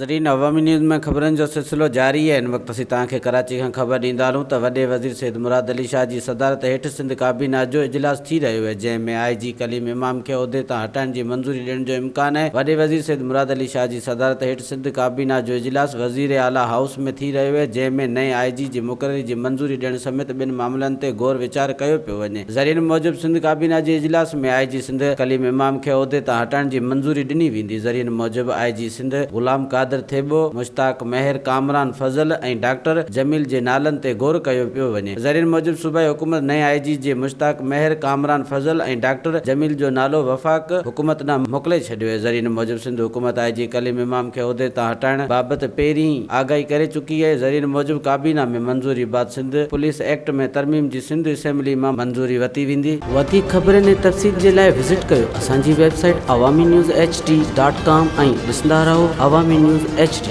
ناظرين عوامي نيوز ۾ خبرن جو سلسلو جاري آهي هن وقت اسين توهان کي ڪراچي کان خبر ڏيندا هلون ته وڏي وزير سيد مراد علي شاهه جي صدارت هيٺ سنڌ ڪابينا جو اجلاس ٿي رهيو آهي جنهن ۾ آء جي ڪليم امام کي عهدي تان هٽائڻ جي منظوري ڏيڻ جو امڪان آهي وڏي وزير سيد مراد علي شاهه جي صدارت هيٺ سنڌ ڪابينا جو اجلاس وزير اعليٰ هائوس ۾ ٿي رهيو آهي جنهن ۾ نئين آء جي جي مقرري جي منظوري ڏيڻ سميت ٻين معاملن تي غور ويچار ڪيو پيو وڃي. ذريعن موجب سنڌ ڪابينا جي اجلاس ۾ آء جي سنڌ ڪليم امام کي عهدي تان هٽائڻ جي منظوري ڏني ويندي. ذريعن موجب آء جي سنڌ غلام قادر ٿيٻو، مشتاق مهر، ڪامران فضل ۽ ڊاڪٽر جميل جي نالن تي غور ڪيو پيو وڃي. ذريعن موجب صوبائي حڪومت نئين آء جي جي مشتاق مهر، ڪامران فضل ۽ ڊاڪٽر جميل جو نالو وفاق حڪومت ڏانهن موڪلي ڇڏيو آهي. ذريعن موجب سنڌ حڪومت آء جي ڪليم امام کي عهدي تان هٽائڻ بابت پهرين ئي آگاهي ڪري چڪي آهي. ذريعن موجب ڪابينا ۾ منظوري بعد سنڌ پوليس ايڪٽ ۾ ترميم جي سنڌ اسيمبلي مان منظوري ورتي ويندي. وڌيڪ خبرن ۽ تفصيل جي لاء وزٽ ڪيو اسان جي website Awami news H D dot com ۽ ڏسندا رهو عوامي نيوز ايڇ ڊي.